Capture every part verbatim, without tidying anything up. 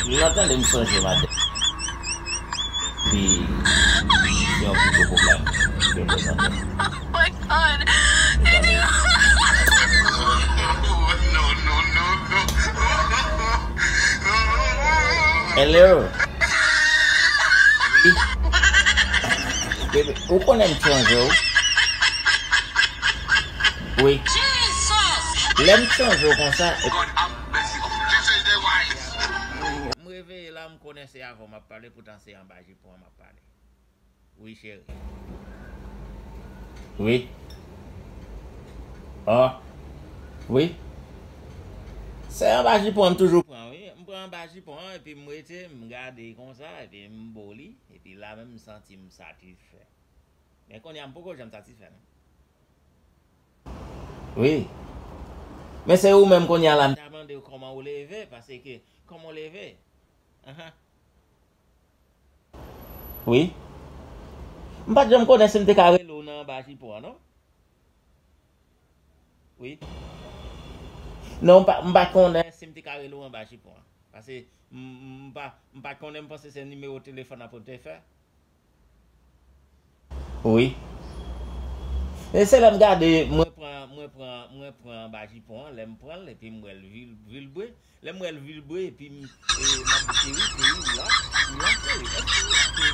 Lontan de m sonje madanm. Epi, se yon pi gwo pwoblèm ke l prezante. Hello. Wi. Bebe, ou konnen m sonje w. Wi. Lè m sonje w konsa, m reveye la, m konnen se avè w m ap pale, poutan se anba jipon an m ap pale. Wi, cheri. Wi. Oh. Wi. Se anba jipon an m toujou pran, wi. M pran anba jipon an, epi m rete, m gade konsa, epi m bo li, epi la menm m santi m satisfè. Men kounye a m poko janm satisfè, non. Wi. Men se ou menm kounye a la, m ta mande w kòman ou leve, paske kòman ou leve? Ahan. Wi. M pa t janm konnen si m te ka rele w nan anba jipon an, non. Wi. Non, m pa, m pa t konnen si m te ka rele w anba jipon an. Paske m, m pa, m pa t konnen, m panse se nimewo telefòn an pou m te fè. Wi. E se lè m gade, mwen pran, mwen pran, mwen pran anba jipon an, lè m pran l, epi m wè l vil-, vilbre. Lè m wè l vilbre, epi m, e, m ap di, "Cheri, cheri, ou la? Ou la, cheri? Èske ou la, cheri?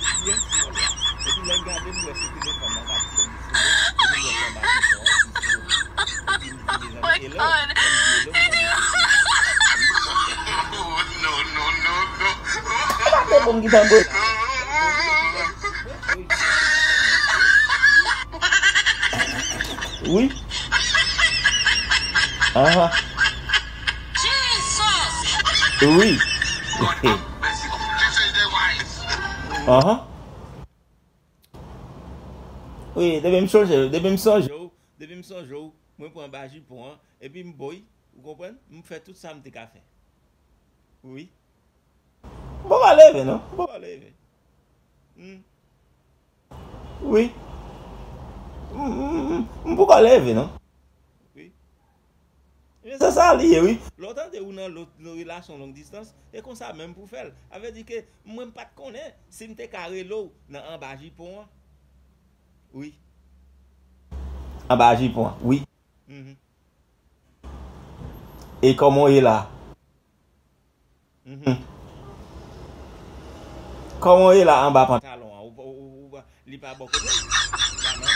Kiyès ki la?" Epi lè m gade, m wè se telefòn nan k ap sone, sone, epi m wè se anba jipon an ki sone. Epi m di, "Mezanmi, hello?" Lè m di, "Hello," m tande se, wi. Sa te bon ki tanbou. Wi. Aha. Wi. Aha. Wi, depi m sonje, depi m sonje w, depi m sonje w, mwen pran anba jipon an, epi m bo l, ou konprann? M fè tout sa m te ka fè. Wi. M poko leve, non. M poko leve. Hmm. Wi. M, m, m, m poko leve, non. Wi. Men se sa li ye, wi. Lè w tande ou nan lòt, nan relasyon long distans, e konsa menm pou fè l. Sa vle di ke mwen m pa t konnen si m te ka rele w nan anba jipon an. Wi. Anba jipon an, wi. Mhm. E kòman w ye la? Mhm. Kòman w ye la anba pantalon an? Ou, ou, ou, ou pa, li pa bò kote l? Ou pa, non.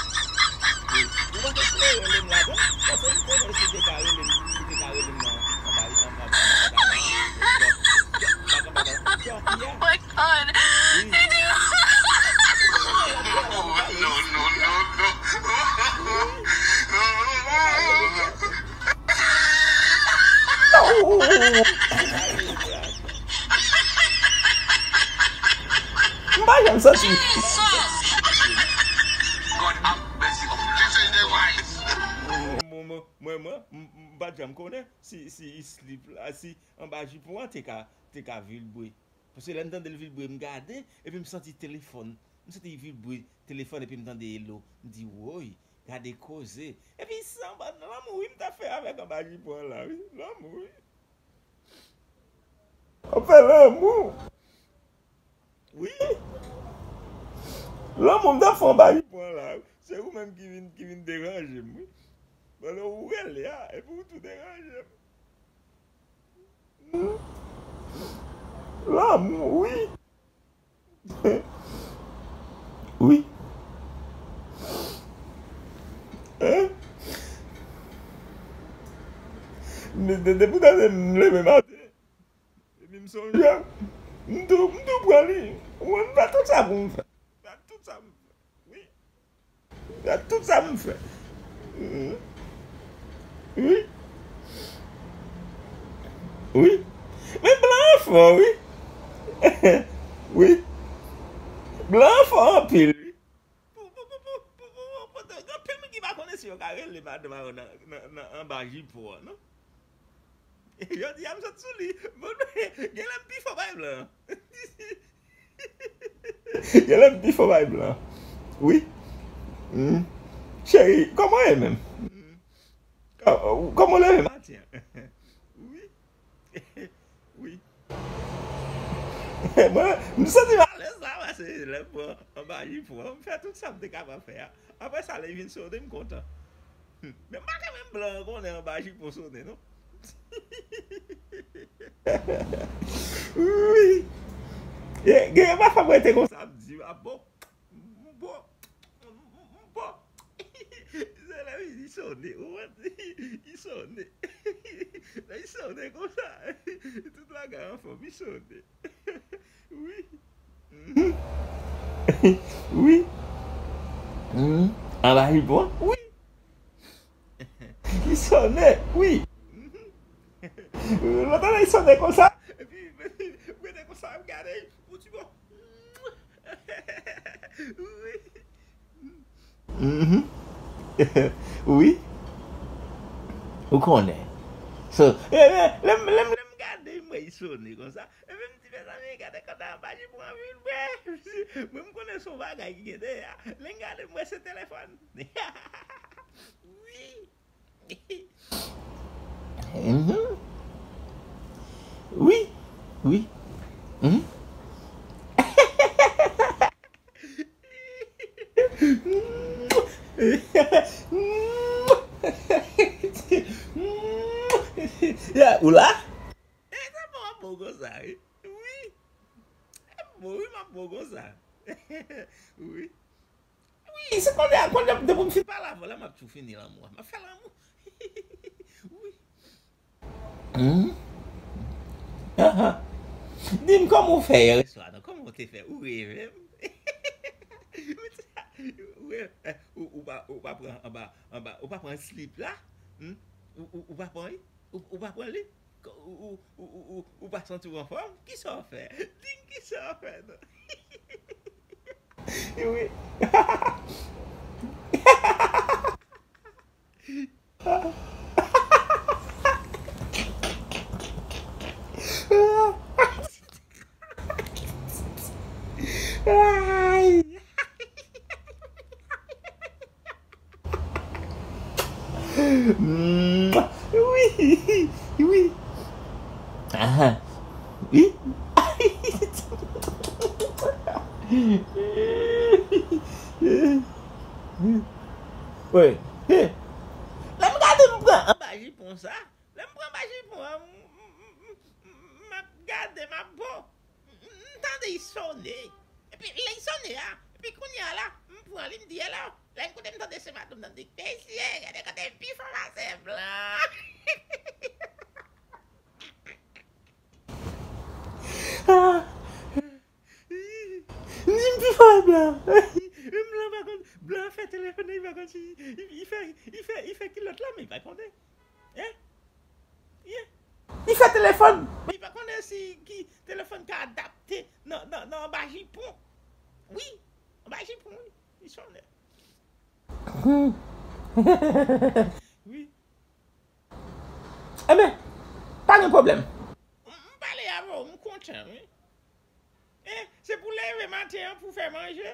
Wi. Ou pa te espere rele m ladan? Paske m konnen si w te ka rele m, ou te ka rele m nan, anba, anba, anba pantalon an. Donk, donk, pa anba pantalon. Donk, ya. Wi. Non, non, non, non. M pa janm santi. Mwen, mwen, mwen, mwen, m, m pa t janm konnen si, si slip la, si anba jipon an te ka, te ka vilbre. Paske lè m tande l vilbre, m gade, epi m santi telefòn. M santi vibre telefòn epi m tande hello. M di, "Woy, gade koze." Epi se anba lanmou, wi, m t ap fè avèk anba jipon an la, wi. Lanmou, wi. M ap fè lanmou. Wi. Lanmou, m t ap fè anba jipon an la, wi. Se ou menm ki vin, ki vin deranje m, wi. Pandan ou rele a, epi ou tou deranje m. Hmm. Lanmou, wi. Wi. Hein? De, de, depi w tande m leve maten, epi m sonje, m tou, m tou pran li. Ou konn, m fè tout sa pou m fè. M fè tout sa pou m fè. Wi. Gad tout sa m fè. Mhm. Wi. Wi. Men blan an fò, wi. Wi. Blan an fò anpil, wi. Pou, pou, pou, gen anpil moun ki pa konnen si yo ka rele madanm a yo nan, nan, nan anba jipon an, non. Jodi a m sot sou li. Bon, gen lè m pi fò bay blan. Gen lè m pi fò bay blan. Wi. Hmm. Cheri, kòman w ye menm? Hmm. Kò-, kòman w leve maten an? Wi. Wi. Mwen, m santi m alèz la, paske lè m pran anba jipon an, m fè tout sa m te kapab fè a. Apre sa, lè l vin sonnen, m kontan. Hmm. Men m pa ka menm blan an konnen anba jipon sonnen, non. Wi. Gen, gen pafwa m rete konsa, m di, a bon, bon, bon. Se lè li sonnen, ou wè, li sonnen. Lè li sonnen konsa, tout bagay anfòm, li sonnen. Wi. Mhm. Wi. Mhm. Anba jipon? Wi. Li sonnen, wi. Mhm. Lòt la, li sonnen konsa. Epi, epi, mwen te konsa, m gade, ou ti bon. Wi. Mhm. Wi. Ou konnen. So, eh, eh, lè m, lè m, lè m gade, m wè li sonnen konsa. Epi m di, mezanmi, gade kòman anba jipon an vin bwè. Mwen, m konnen se yon bagay ki gen dèyè a. Lè m gade, m wè se telefòn. Wi. Mhm. Wi. Wi. Mhm. Ya, ou la? E, sa pa bon konsa, wi. Wi. E bon, wi, m ap bon konsa. Wi. Wi, se kounye a, kounye a, depi m fin pale avè w la, m ap tou fini lanmou a. M ap fè lanmou. Wi. Hmm? Ahan. Di m kòman w fè yè swa, non? Kòman w te fè? Ou reve m? Ou, ou, ou pa, ou pa pran anba, anba, ou pa pran slip la? Hmm? Ou, ou, ou pa pran li? Ou, ou pa pran li? Ou, ou, ou, ou, ou, ou pa santi w anfòm? Kisa w fè? Di m kisa w fè, non? Wi. Ay. Wi, wi. Aha. Wi. Wi. Lè m gade m pran anba jipon sa, lè m pran anba jipon an, m, m, m, m, m ap gade, m ap bon. M, m tande li sonnen. Epi lè li sonnen a, epi kounye a la, m pran li, m di, hello. Lè m koute m tande se madanm nan di, mesye, gade kote pifò pase blan. Ah. M di m pifò e blan. Menm blan pa konn, blan fè telefòn nan, li pa konn si, li, li fè, li fè, li fè kilòt la, men li pa konnen. Hein? Hein? Li fè telefòn. Li pa konnen si ki telefòn ka adapte nan, nan, nan anba jipon. Wi, anba jipon, wi. Li sonnen. Hmm. Wi. Enben, pa gen pwoblèm. M, m pale avè w, m kontan, wi. Eh, se pou leve maten an pou fè manje.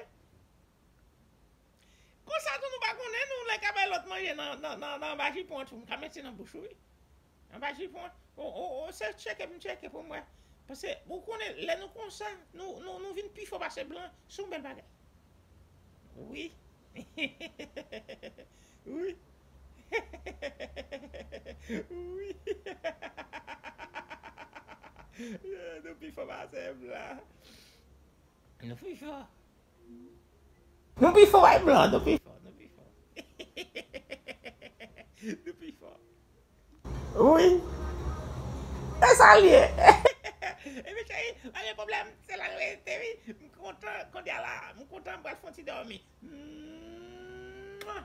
Konsa tou nou pa konnen nou lè ka bay lòt manje nan, nan, nan, nan anba jipon an tou, m ka mete nan bouch ou, wi. Anba jipon an, o, o, o, se tcheke m tcheke pou m wè. Paske, ou konnen, lè nou konsa, nou, nou, nou vin pi fò pase blan, se yon bèl bagay. Wi. Wi. Wi. Nou pi fò pase blan. Nou pi fò. Nou pi fò, ay blan, nou pi fò, nou pi fò. Nou pi fò. Wi. E sa l ye. Epi cheri, pa gen pwoblèm, se la nou rete, wi. M kontan, kounye a la, m kontan, m pral fè yon ti dòmi. Mwah.